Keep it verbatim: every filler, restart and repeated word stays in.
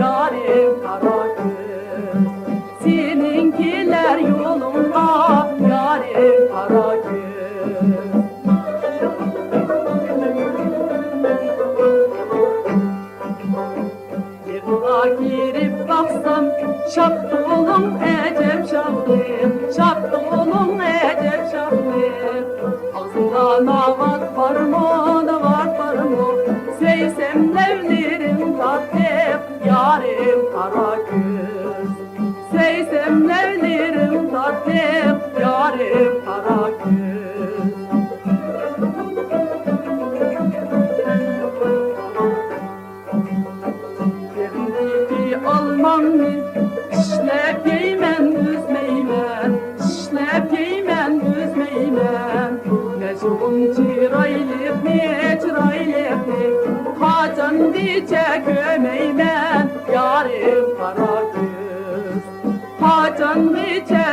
يارىم قارا كۆز، سېنىڭ كېلەر يولۇڭغا، يارىم قارا كۆز. يىغىنغا كىرىپ باقسام، شاپتۇلۇڭ ئەجەب شاخلىق، شاپتۇلۇڭ ئەجەب شاخلىق. ئاغزىڭدا ناۋات بارمۇ، ناۋات بارمۇ؟ سۆيسەم لەۋلىرىڭ تاتلىق، يارىم قارا كۆز. سۆيسەم لەۋلىرىڭ تاتلىق، يارىم قارا كۆز. بېغىمدىكى ئالمامنى ئىشلەپ يەيمەن، ئۈزمەيمەن، ئىشلەپ يەيمەن، ئۈزمەيمەن. نەچچىغۇم چىرايلىقنى، چىرايلىقنى قاچانغىچە كۆمەيمەن، يارىم قارا كۆز. قاچانغىچە